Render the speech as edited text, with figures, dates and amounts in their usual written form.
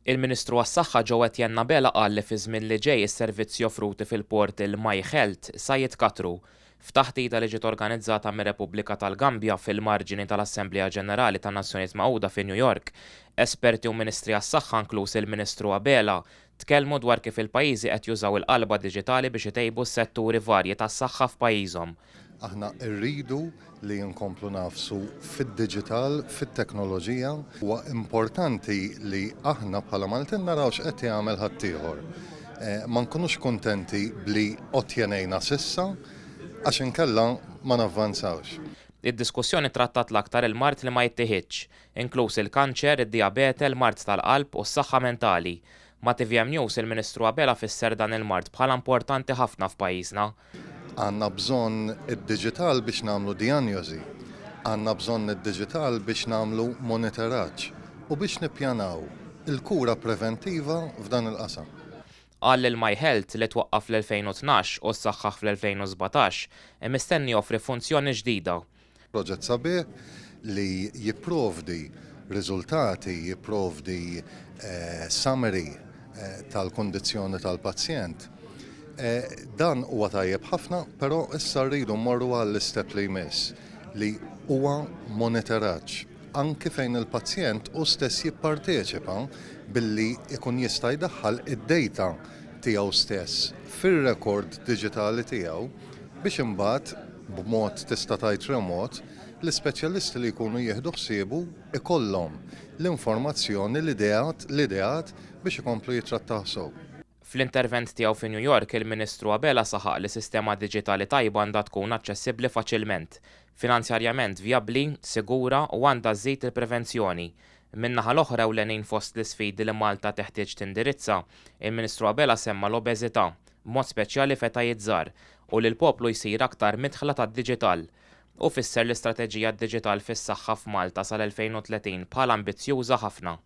Il-Ministru għas-Saħħa Joe Etienne Abela qal li fiż-żmien li ġej is-servizzi offruti fil-portal MyHealth sa jitkattru. F'taħdita li ġiet organizzata mir-Repubblika tal-Gambja fil-marġini tal-Assemblea Ġenerali tan-Nazzjonijiet Magħquda fi New York, esperti u Ministri għas-Saħħa inkluż il-Ministru Abela tkellmu dwar kif il-pajjiżi qed jużaw il-qalba diġitali biex itejbu s-setturi varji tas-saħħa f'pajjiżhom. Aħna rridu li nkomplu nagħfsu fid-diġital, fit-teknoloġija. Huwa importanti li aħna bħala Maltin naraw x'qed jagħmel ħaddieħor. Ma nkunux kuntenti b'li ottjenejna s'issa għax inkella ma navvanzawx. Id-diskussjoni trattat l-aktar il-mard li ma jittiħidx, inkluż il-kanċer, id-dijabete, il-mard tal-qalb u s-saħħa mentali. Ma' tvm News il-Ministru Abela fisser dan il-mard bħala importanti ħafna f'pajjiżna. Għandna bżonn id-diġital biex nagħmlu dijanjosi. Għandna bżonn id-diġital biex nagħmlu monitoraġġ u biex nippjanaw il-kura preventiva f'dan il-qasam. Qal li l-MyHealth, li twaqqaf fl-2012 u ssaħħaħ fl-2017, mistenni joffri funzjoni ġdida. Proġett sabiħ li jipprovdi riżultati, jipprovdi summary tal-kundizzjoni tal-pazjent. Dan huwa tajjeb ħafna, però issa rridu mmorru għall-istep li jmiss li huwa monitoraġġ anki fejn il-pazjent hu stess jipparteċipa billi jkun jista' jdaħħal id-data tiegħu stess fir-rekord diġitali tiegħu biex imbagħad b'mod tista' tgħid remot, l-ispeċjalisti li jkunu jieħdu ħsiebu jkollhom l-informazzjoni, l-ideat, l-ideat biex ikomplu jittrattawh sew. Fl-intervent tiegħu fi New York, il-Ministru Abela saħaq li sistema diġitali tajba għandha tkun aċċessibbli faċilment, finanzjarjament vjabbli, sigura u għandha żżid il-prevenzjoni. Min-naħa l-oħra ewlenin fost l-isfidi li Malta teħtieġ tindirizza, il-Ministru Abela semma l-obeżità, b'mod speċjali f'etajiet żgħar, u li l-poplu jsir aktar midħla tad-diġital. Hu fisser l-istrateġija diġital fis-saħħa f'Malta sal-2030 bħala ambizzjuża ħafna.